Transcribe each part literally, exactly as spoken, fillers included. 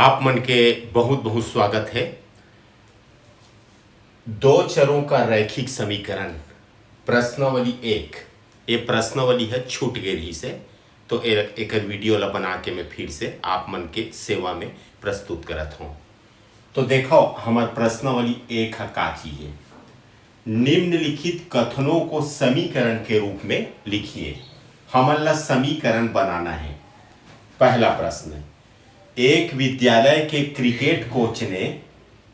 आप मन के बहुत बहुत स्वागत है। दो चरों का रैखिक समीकरण, प्रश्नावली एक। ये प्रश्नावली ह छूट गे रहिस हे, तो ए-, एकर वीडियो ला बना के मैं फिर से आप मन के सेवा में प्रस्तुत करत हूँ। तो देखो, हमर प्रश्नावली एक ह का चीज हे। निम्नलिखित कथनों को समीकरण के रूप में लिखिए। हमन ला समीकरण बनाना है। पहला प्रश्न, एक विद्यालय के क्रिकेट कोच ने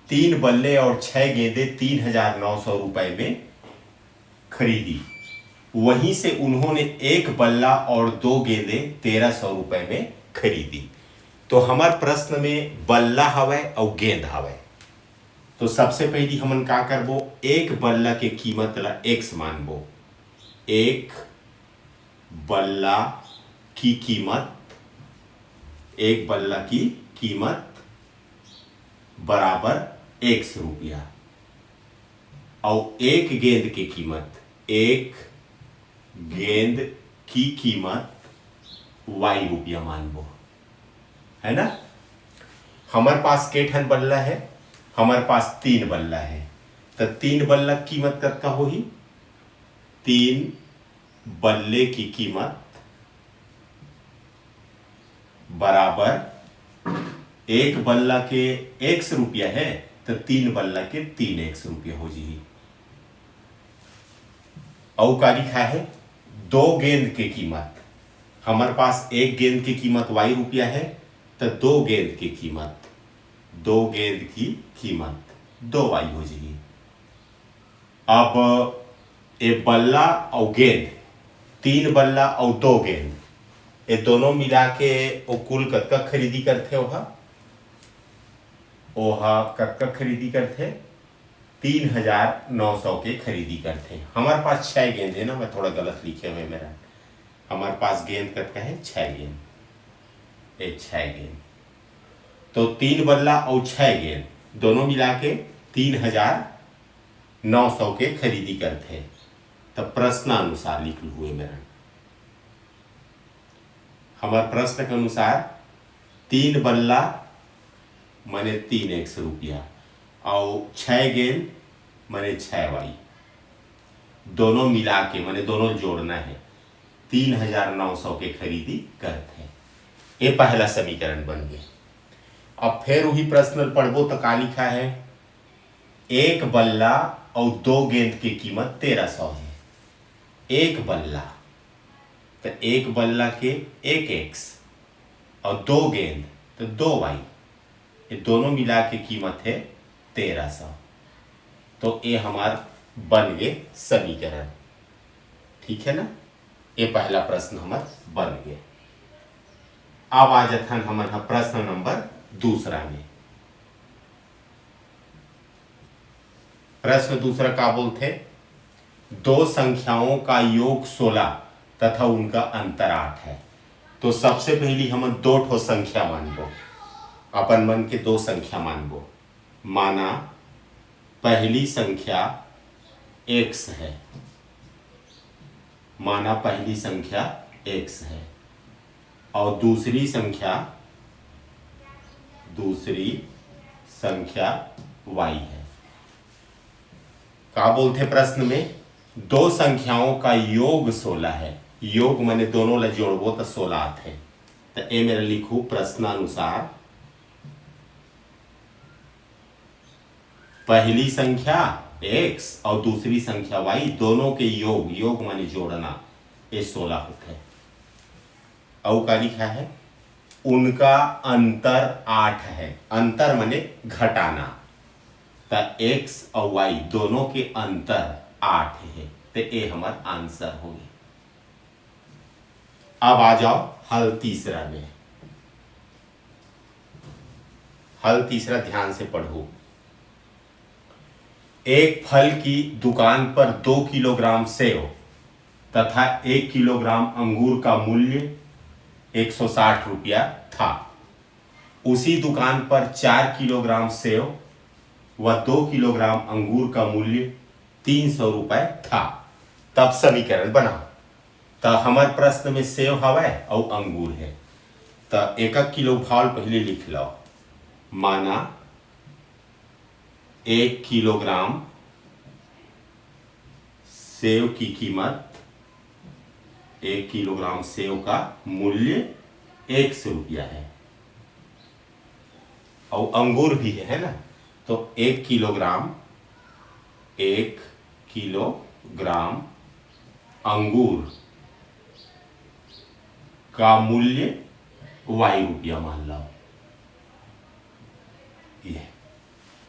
तीन बल्ले और छह गेंदें तीन हजार नौ सौ रुपए में खरीदी। वहीं से उन्होंने एक बल्ला और दो गेंदें तेरह सौ रुपए में खरीदी। तो हमर प्रश्न में बल्ला हवय और गेंद हवय। तो सबसे पहली हमन का करबो, एक बल्ला के कीमत ला एक्स मानबो। एक बल्ला की कीमत, एक बल्ला की कीमत बराबर एक्स रुपया, और एक गेंद के कीमत, एक गेंद की कीमत वाई रुपया मानबो, है ना? हमर पास के ठन बल्ला है? हमर पास तीन बल्ला है। तो तीन बल्ला की कीमत कतका होही? तीन बल्ले की कीमत बराबर एक बल्ला के एक्स रुपया है, तो तीन बल्ला के तीन एक्स रुपया हो जाही। अउ का लिखा है? दो गेंद के कीमत। हमर पास एक गेंद के कीमत वाई रुपया है, तो दो गेंद के कीमत, दो गेंद की कीमत दो वाई हो जाही। अब ए बल्ला अउ गेंद, तीन बल्ला अउ दो गेंद, ए दोनों मिला के ओ कुल कतका खरीदी करथे? ओहा, ओहा कतका खरीदी करथे? तीन हजार नौ सौ के खरीदी करथे। हमर पास छह गेंद है ना, मैं थोड़ा गलत लिखे हुए मेरा। हमर पास गेंद कतका है? छह गेंद। ए छह गेंद। तो तीन बल्ला अउ छह गेंद दोनों मिला के तीन हजार नौ सौ के खरीदी करथे। तो प्रश्न अनुसार लिख लू हुए मेरा। हमर प्रश्न के अनुसार तीन बल्ला मने तीन एक्स रुपया अउ छह गेंद मने छह वाई, दोनों मिला के मने दोनों जोड़ना है, तीन हजार नौ सौ के खरीदी करत है। ये पहला समीकरण बन गए। अब फिर वही प्रश्न पढ़बो तो का लिखा है? एक बल्ला और दो गेंद की कीमत तेरह सौ है। एक बल्ला, तो एक बल्ला के एक एक्स और दो गेंद, तो दो वाई, ये दोनों मिला के कीमत है तेरह सौ। तो ये हमार बन गए समीकरण, ठीक है ना? ये पहला प्रश्न हमार बन गए। अब आ जाथन हमन ह प्रश्न नंबर दूसरा में। प्रश्न दूसरा का बोलथे? दो संख्याओं का योग सोलह तथा उनका अंतर आठ है। तो सबसे पहली हमन दो ठो संख्या मानबो, अपन मन के दो संख्या मानबो। माना पहली संख्या एक्स है, माना पहली संख्या एक्स है और दूसरी संख्या, दूसरी संख्या वाई है। का बोलथे प्रश्न में? दो संख्याओं का योग सोलह है। योग माने दोनों ला जोड़बो तो सोलह आथे। तो ए मेरा लिखू प्रश्नानुसार, पहली संख्या एक्स और दूसरी संख्या वाई, दोनों के योग, योग माने जोड़ना, ये सोलह होथे। अउ का लिखा है? उनका अंतर आठ है। अंतर माने घटाना। त एक्स और वाई दोनों के अंतर आठ है। त ए हमर आंसर होही। अब आ जाओ हल तीसरा में। हल तीसरा ध्यान से पढ़ो। एक फल की दुकान पर दो किलोग्राम सेव तथा एक किलोग्राम अंगूर का मूल्य एक सौ साठ रुपया था। उसी दुकान पर चार किलोग्राम सेव व दो किलोग्राम अंगूर का मूल्य तीन सौ रुपये था। तब समीकरण बनाओ। त हमर प्रश्न में सेव हवय अउ अंगूर है, त एक एक किलो भाव पहले लिख लो। माना एक किलोग्राम सेव की कीमत, एक किलोग्राम सेव का मूल्य एक सौ रुपया है, और अंगूर भी है, है ना? तो एक किलोग्राम, एक किलोग्राम अंगूर का मूल्य वाई रुपया मान लो। ये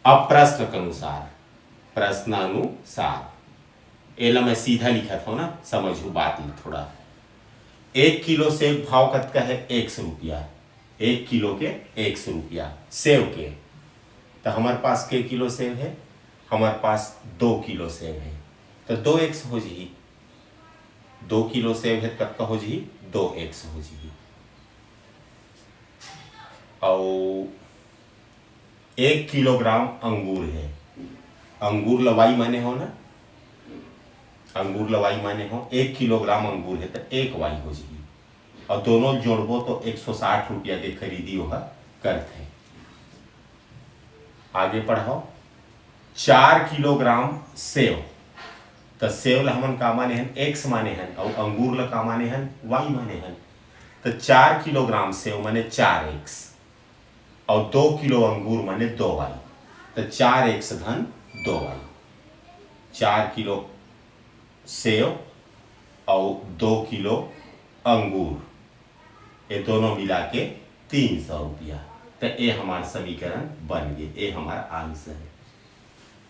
अब प्रश्न के अनुसार, प्रश्नानुसार, एला मैं सीधा लिखत हूँ ना, समझू बात में थोड़ा। एक किलो सेव भाव कतका है? एक सौ रुपया। एक किलो के एक सौ रुपया सेव के। तो हमारे पास के किलो सेव है? हमारे पास दो किलो सेव है, तो दो एक्स हो जी। दो किलो सेव है, कतका हो जी? दो एक्स हो जी। और एक किलोग्राम अंगूर है, अंगूर ल वाई माने हो ना, अंगूर ल वाई माने हो, एक किलोग्राम अंगूर है तो एक वाई हो जी। और दोनों जोड़बो तो एक सौ साठ रुपया के खरीदी ओह करथे। आगे पढ़ो, चार किलोग्राम सेव, तो सेव ल हमन का माने हन? एक्स माने हन, और अंगूर ल का माने हन? वाई माने हन। तो चार किलोग्राम सेव माने चार एक्स, और दो किलो अंगूर माने दो वाई। तो चार एक्स धन दो वाई, चार किलो सेव और दो किलो अंगूर, ये दोनों मिला के तीन सौ रुपया। तो ये हमार समीकरण बन गए, ये हमार आंसर है।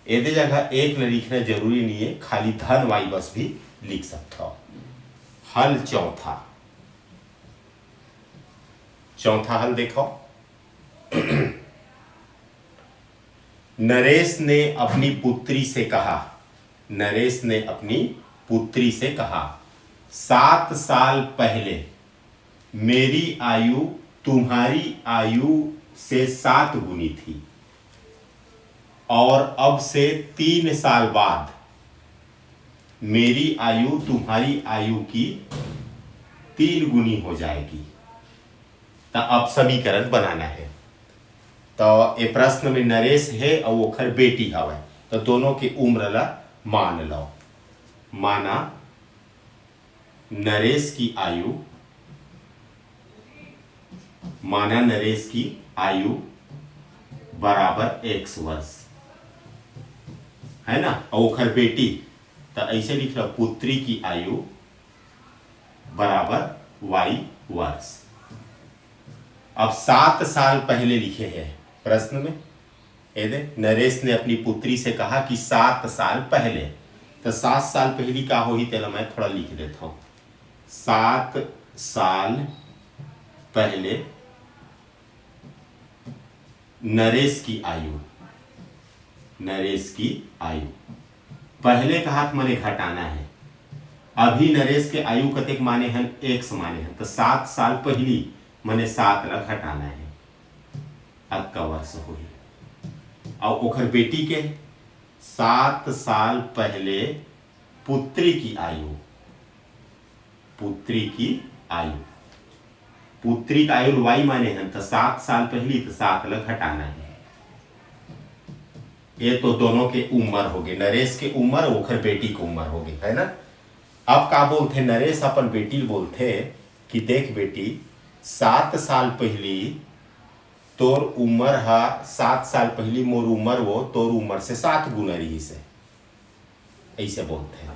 एदे जगह एक ल लिखना जरूरी नहीं है, खाली धन वाई बस भी लिख सकता हो। हल चौथा, चौथा हल देखो। नरेश ने अपनी पुत्री से कहा, नरेश ने अपनी पुत्री से कहा, सात साल पहले मेरी आयु तुम्हारी आयु से सात गुनी थी और अब से तीन साल बाद मेरी आयु तुम्हारी आयु की तीन गुनी हो जाएगी। तो अब समीकरण बनाना है। तो ये प्रश्न में नरेश है और ओखर बेटी हवय, तो दोनों के उम्र ला मान लो। माना नरेश की आयु, माना नरेश की आयु बराबर एक्स वर्ष, है ना, और ओखर बेटी, तो ऐसे लिख लो, पुत्री की आयु बराबर वाई वर्ष। अब सात साल पहले लिखे हैं प्रश्न में, ये दे, नरेश ने अपनी पुत्री से कहा कि सात साल पहले, तो सात साल पहली का होही, तेला मैं थोड़ा लिख देता हूँ। सात साल पहले नरेश की आयु, नरेश की आयु, पहले कहात मने घटाना है। अभी नरेश के आयु कतेक माने हन? एक्स माने हन, तो सात साल पहली मने सात ला घटाना है, अतका वर्ष होही। और ओखर बेटी के सात साल पहले पुत्री की आयु, पुत्री की आयु, पुत्री का आयु वाई माने हन, तो सात साल पहली तो सात ला घटाना है। ये तो दोनों के उम्र हो गए, नरेश के उम्र, ओखर बेटी के उम्र हो गए, है ना। अब का बोलथे, नरेश अपन बेटी ल बोलथे कि देख बेटी, सात साल पहली तोर उम्र हा, सात साल पहली मोर उम्र वो तोर उम्र से सात गुना रहिस हे, ऐसे बोलथे।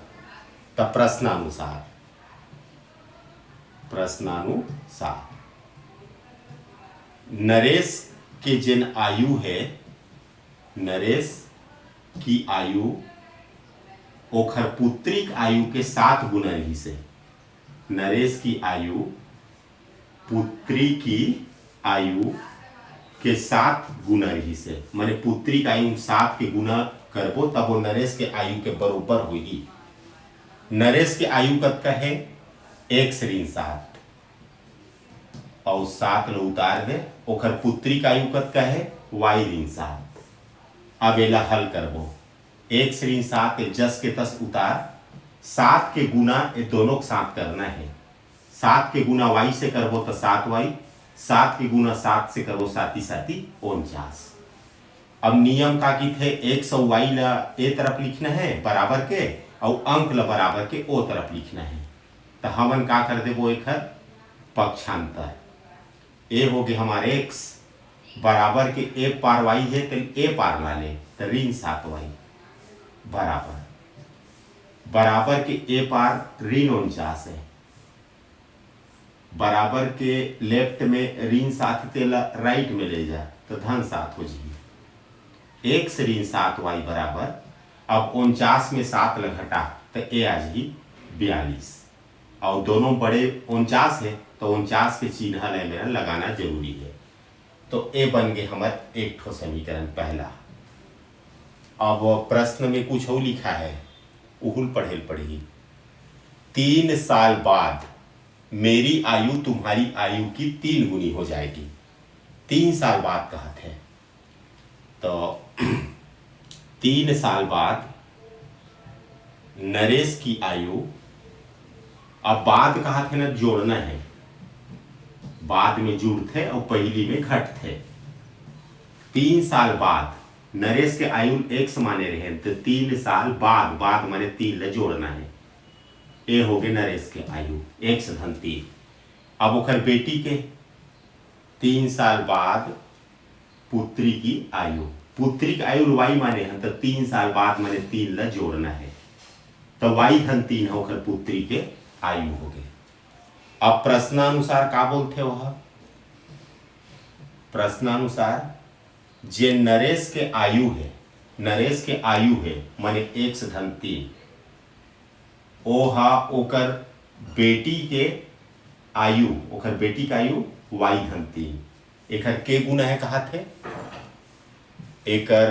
त प्रश्नानुसार, प्रश्नानुसार नरेश के जेन आयु है, नरेश की आयु ओखर पुत्री के आयु के सात गुना रहिस हे। नरेश की आयु पुत्री की आयु के सात गुना रहिस हे, माने पुत्री के आयु सात के गुना करबो, तब वो नरेश के आयु के बरोबर होही। नरेश के आयु कतका है? एक्स ऋण सात, और सात ल उतार दे, ओखर पुत्री के आयु कतका है? वाई ऋण सात। अब एला हल करबो, एक्स ऋण सात के जस के तस उतार, सात के गुना ए दोनों के साथ करना है। सात के गुना वाई से करबो त सात वाई, सात के गुना सात से करो साती साती उनचास। अब नियम का किथे, एक्स अउ वाई ला ए तरफ लिखना है बराबर के, अउ अंक ला बराबर के ओ तरफ लिखना है। त हमन का कर देबो, एखर पक्षांतर। ए हो गे हमार एक्स, बराबर के ए पार वाई है, त ए पार ला ले, त ऋण सात वाई बराबर, बराबर के ए पार ऋण उनचास है, बराबर के लेफ्ट में ऋण सात, तेला राइट में ले जा, त धन सात हो जाही। एक्स ऋण सात वाई बराबर, अब उनचास में सात ल घटा, त ए आ जाही बयालीस। अउ दोनों बड़े उनचास है, तो उनचास के चिन्ह ल मेरा लगाना जरूरी है। तो ए बन गे हमर एक ठो समीकरण पहला। अब प्रश्न में कुछ अउ लिखा है, उहुल पढ़ेल पड़ही। तीन साल बाद मेरी आयु तुम्हारी आयु की तीन गुनी हो जाएगी। तीन साल बाद कहत है, तो तीन साल बाद नरेश की आयु, अब बाद कहत है ना, जोड़ना है, बाद में जुड़थे अउ पहली में घटथे। तीन साल बाद नरेश के आयु एक्स माने रहे, तो तीन साल बाद, बाद माने तीन ल जोड़ना है, ए हो गे नरेश के आयु, एक्स धन तीन। अब ओकर बेटी के तीन साल बाद पुत्री की आयु, पुत्री की आयु वाई माने हन, त तीन साल बाद माने तीन ल जोड़ना है, त वाई धन तीन ह ओकर पुत्री के आयु हो गे। अब प्रश्नानुसार का बोलथे वह? प्रश्नानुसार जे नरेश के आयु है, नरेश के आयु है माने एक्स धन तीन, ओ हा ओकर बेटी के आयु, ओकर बेटी के आयु वाई धन तीन, एकर के गुना है कहत है? एकर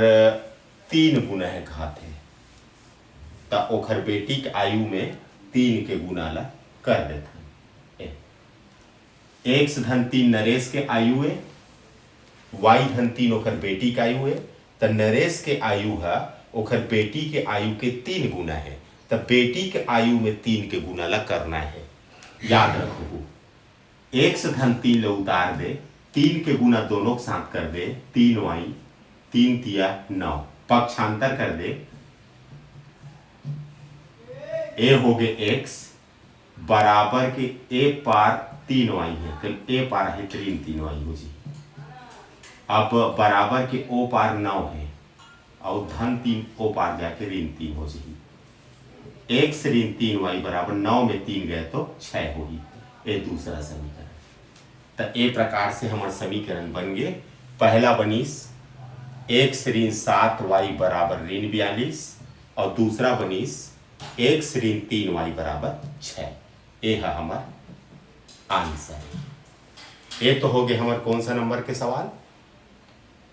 तीन गुना है कहत है। त ओकर बेटी के आयु में तीन के गुना ला कर देथन। ए, एक्स धन तीन नरेश के आयु है, वाई धन तीन ओकर बेटी के आयु है, त नरेश के आयु ह ओकर बेटी के आयु के तीन गुना है, त बेटी के आयु में तीन के गुना ला करना है। याद रखहू, एक्स धन तीन ल उतार दे, तीन के गुना दोनों के साथ कर दे, तीन वाई, तीन तिया नौ, पक्षांतर कर दे, ए हो गे एक्स बराबर के ए पार तीन वाई है, त ए पार है त ऋण तीन वाई हो जी। अब बराबर के ओ पार नौ है अउ धन तीन ओ पार जाके ऋण तीन हो जाही। एक्स ऋण तीन वाई बराबर नौ में तीन गए तो छह होही। ए दूसरा समीकरण। त ए प्रकार से हमर समीकरण बन गे। पहला बनिस एक्स ऋण सात वाई बराबर ऋण बयालीस अउ दूसरा बनिस एक्स ऋण तीन वाई बराबर छह। ए ह हमर आंसर है। ए तो हो गे हमर कौन सा नंबर के सवाल?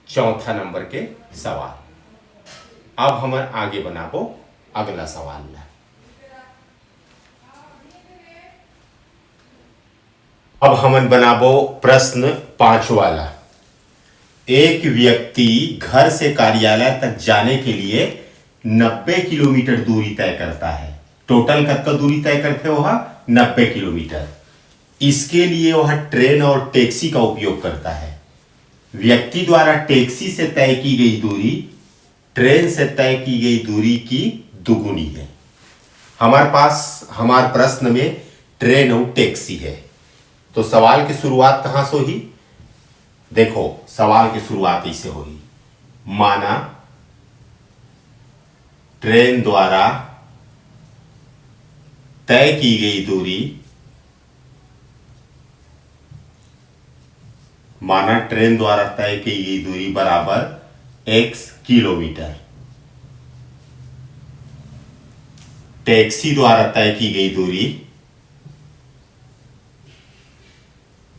चौथा नंबर के सवाल। अब हमन आगे बनाबो अगला सवाल ला। अब हमन बनाबो प्रश्न पांच वाला। एक व्यक्ति घर से कार्यालय तक जाने के लिए नब्बे किलोमीटर दूरी तय करता है। टोटल कतका दूरी तय करथे? वह नब्बे किलोमीटर। इसके लिए वह ट्रेन और टैक्सी का उपयोग करता है। व्यक्ति द्वारा टैक्सी से तय की गई दूरी ट्रेन से तय की गई दूरी की दुगुनी है। हमारे पास, हमारे प्रश्न में ट्रेन और टैक्सी है, तो सवाल की शुरुआत कहाँ से होही? देखो, सवाल की शुरुआत ऐसे होही, माना ट्रेन द्वारा तय की गई दूरी, माना ट्रेन द्वारा तय की गई दूरी बराबर एक्स किलोमीटर, टैक्सी द्वारा तय की गई दूरी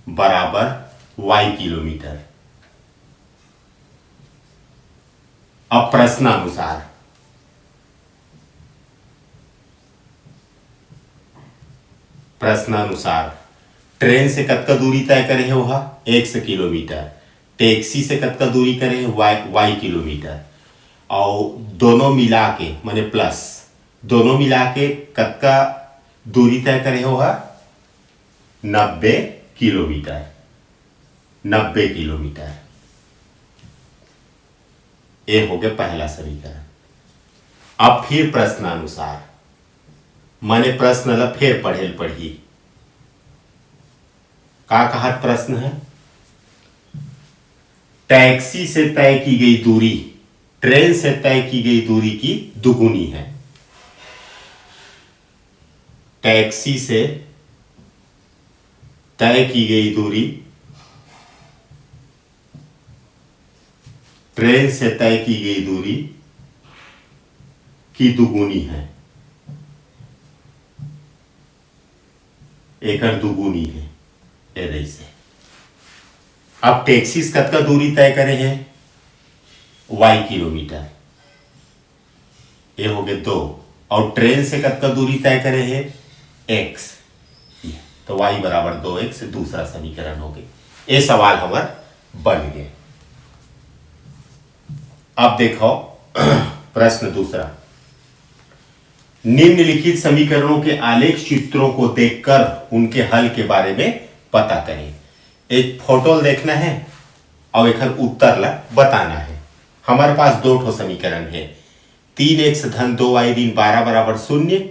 बराबर वाई किलोमीटर। अब प्रश्नानुसार, प्रश्नानुसार ट्रेन से कतका दूरी तय करे हे? ओहा एक्स किलोमीटर। टैक्सी से कतका दूरी करे हे? वाई, वाई किलोमीटर। और दोनों मिला के, माने प्लस, दोनों मिला के कतका दूरी तय करे हे? ओहा नब्बे किलोमीटर। नब्बे किलोमीटर। ये हो गया पहला समीकरण। अब फिर प्रश्नानुसार, माने प्रश्न ला फिर पढ़े ल पड़ही। का कहत प्रश्न है? टैक्सी से तय की गई दूरी ट्रेन से तय की गई दूरी की दुगुनी है। टैक्सी से तय की गई दूरी, ट्रेन से तय की गई दूरी की दुगुनी है, एकर दुगुनी है। ए रईस है। अब टैक्सी से कतका दूरी तय करे है? वाई किलोमीटर। ये हो गए दो। और ट्रेन से कतका दूरी तय करे है? एक्स। तो वाई बराबर दो एक्स दूसरा समीकरण हो गए। ये सवाल हमार बन गए। अब देखो प्रश्न दूसरा, निम्नलिखित समीकरणों के आलेख चित्रों को देखकर उनके हल के बारे में पता करें। एक फोटो देखना है और एक उत्तर ला बताना है। हमारे पास दो ठो समीकरण है, तीन एक्स धन दो वाई ऋण बारह बराबर शून्य,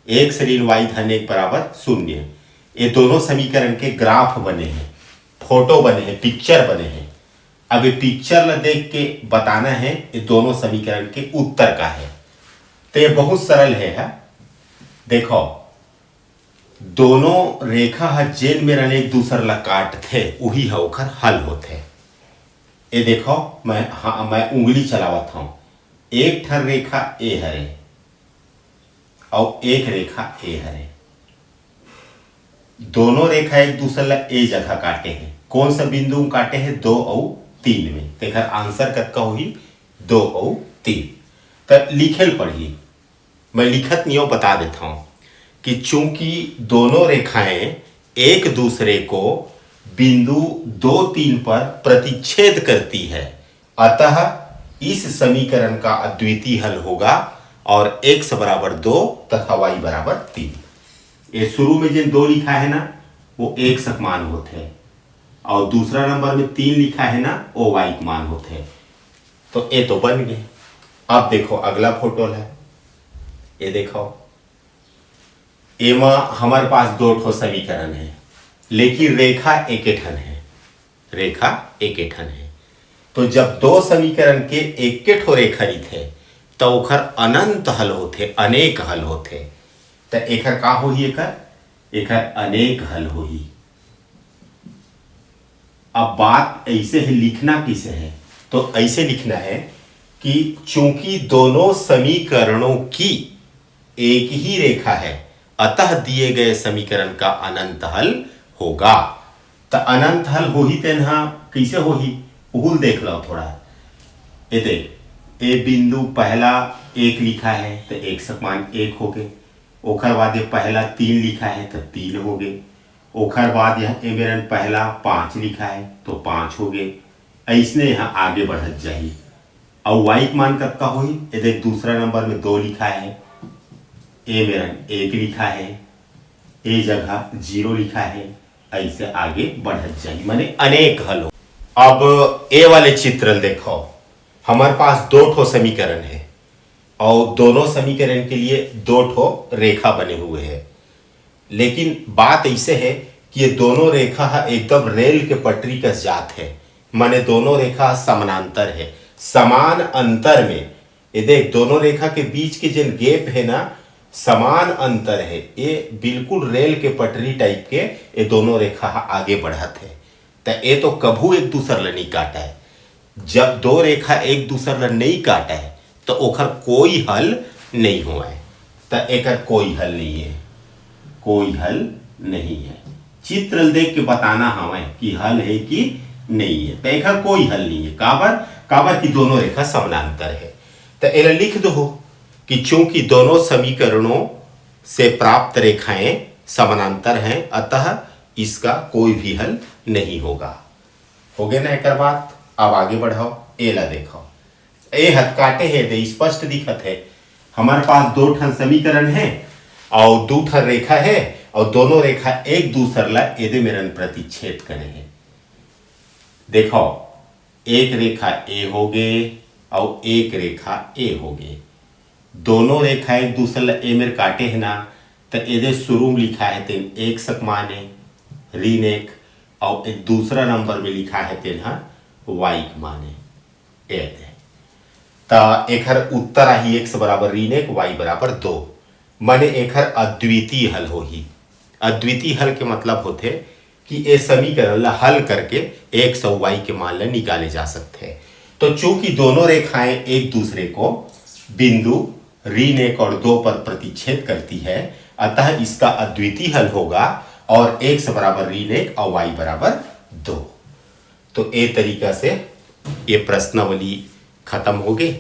एक्स ऋण वाई धन एक बराबर शून्य। ये दोनों समीकरण के ग्राफ बने हैं, फोटो बने हैं, पिक्चर बने हैं। अब ये पिक्चर ला देख के बताना है ये दोनों समीकरण के उत्तर का है। तो ये बहुत सरल है, है? देखो, दोनों रेखा ह जेन मेरन एक दूसर ला काटथे, उही ह ओखर हल होथे। ये देखो, मैं, हाँ, मैं उंगली चलावत हूँ, एक ठन रेखा ए हरे और एक रेखा ए हरे। दोनों रेखा एक दूसर ला ए जगह काटे हैं। कौन सा बिंदु में काटे हैं? दो और तीन में। तेकर आंसर कतका होही? दो और तीन। त लिखे ल पड़ही। मैं लिखत नियो बता देता हूँ कि चूंकि दोनों रेखाएं एक दूसरे को बिंदु दो तीन पर प्रतिच्छेद करती है, अतः इस समीकरण का अद्वितीय हल होगा और एक्स बराबर दो तथा वाई बराबर तीन। ये शुरू में जिन दो लिखा है ना, वो एक्स के मान होते हैं और दूसरा नंबर में तीन लिखा है ना, वो वाई के मान होते हैं। तो ये तो बन गए। अब देखो अगला फोटो है, ये देखो, एमा हमारे पास दो ठो समीकरण है, लेकिन रेखा एके ठन है, रेखा एके ठन है। तो जब दो समीकरण के एके ठो रेखा रहिथे, त ओखर अनंत हल होथे, अनेक हल होथे। त एखर का होही? एखर, एखर अनेक हल होही। अब बात ऐसे है, लिखना किसे है? तो ऐसे लिखना है कि चूंकि दोनों समीकरणों की एक ही रेखा है, अतः दिए गए समीकरण का अनंत हल होगा। त अनंत हल होही तेन ह कइसे होही, उहुल देख लो थोड़ा। ए देख, ए बिंदु पहला एक लिखा है, त एक समान एक हो गए। ओखर बाद ये पहला तीन लिखा है, त तीन हो गए। ओखर बाद यह ए मेरन पहला पाँच लिखा है, तो पाँच हो गए। ऐसने यहाँ आगे बढ़त जाही। अउ वाई के मान कतका होही? ए देख, दूसरा नंबर में दो लिखा है, ए मेरन एक लिखा है, ए जगह जीरो लिखा है, ऐसे आगे बढ़त जाही, माने अनेक हल हो। अब ए वाले चित्र ल देखो, हमारे पास दो ठो समीकरण है और दोनों समीकरण के लिए दो ठो रेखा बने हुए हैं। लेकिन बात ऐसे है कि ये दोनों रेखा ह एकदम रेल के पटरी कस जात है, माने दोनों रेखा समानांतर है। समान अंतर में ये देख, दोनों रेखा के बीच के जेन गैप है ना, समान अंतर है। ये बिल्कुल रेल के पटरी टाइप के ये दोनों रेखा ह आगे बढ़त है। त ये तो कभू एक दूसर ल नहीं काटा है। जब दो रेखा एक दूसर ल नहीं काटा है, तो ओखर कोई हल नहीं होए। त एकर कोई हल नहीं है, कोई हल नहीं है। चित्र ल देख के बताना हवय कि हल है कि नहीं है। त एकर कोई हल नहीं है। काबर? काबर कि दोनों रेखा समानांतर है। त एला लिख दो कि चूंकि दोनों समीकरणों से प्राप्त रेखाएं समानांतर हैं, अतः इसका कोई भी हल नहीं होगा। हो गया ना एकर बात? अब आगे बढ़ाओ, एला देखो। ए हथ काटे हे, दे स्पष्ट दिखत है। हमारे पास दो ठन समीकरण है और दो ठन रेखा है और दोनों रेखा एक दूसर ला एदे मेरन प्रतिच्छेद करे है। देखो, एक रेखा ए होगे अउ एक रेखा ए होगे। दोनों रेखा एक दूसर ला ए मेर काटे हे ना, त एदे शुरू में लिखा हे तेन एक्स के मान ए, ऋण एक, अउ एक दूसरा नंबर में लिखा हे तेन ह वाई के मान ए। एदे त एखर उत्तर आही एक्स बराबर ऋण एक, वाई बराबर दो। माने एखर अद्वितीय हल होही। अद्वितीय हल के मतलब होथे कि ए समीकरण ला हल करके एक्स अउ वाई के मान ला निकाले जा सकथे। तो चूंकि दोनों रेखाएं एक दूसरे को बिंदु ऋण एक और दो पर प्रतिच्छेद करती है, अतः इसका अद्वितीय हल होगा और एक्स बराबर ऋण एक और वाई बराबर दो। तो ए तरीका से ये प्रश्नावली खत्म होगे।